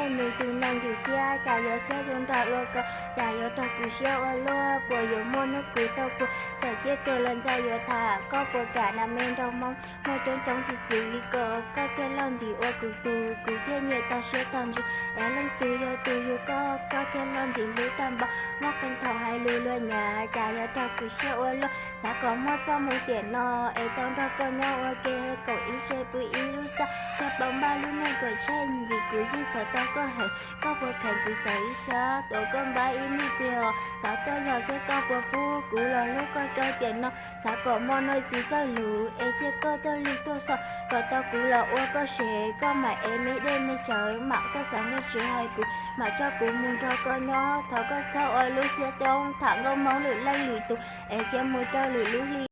Nws tus neeg ywm thiab, cas yuav thiab zoo nraug ua ko, cas yuav raug kuv siab ua luaj, puas yuav muaj hnub kuv tau puag, txawm tiaj tuag los ntshe yuav tham, koj puas kam na me nraug Hmoob, muaj coob coob tsis txwv li ko, koj thiaj loj ntim ua kuv tug, kuv thiaj nyiam tag siab tag ntsws, es leej twg yog tus yug koj, koj thiaj loj ntim hlub tag npaum, muaj qee thaum hais lus luag nyav, cas yuav raug kuv siab ua luaj, xav kom muaj txoj hmoo tiam no, es tau nrog koj nyob ua ke, kaum ib tse pw ib lub txaj, thiaj paub npaj lub neej kom tsheej, vim kuv yeej xav tau koj heev, koj puas kheev kuv xav ib sab, tuav koj npab ib hnub twg os, xav koj yog thiab koj puas pub, kuv los hlub koj rau tiam no, xav kom muaj nuj txiv txawj lus, es cia koj tuaj lig tuaj xom, kom tau kuv los ua koj sev, koj mam ev me dej me cawv, mam koj xav nrog tsis hais kuv, mam coj kuv mus nrog koj nyob, thov koj txhob ua lub siab coob, tham nkauj Hmoob lwm leej lwm tus, es cia mus rau lwm lub hli.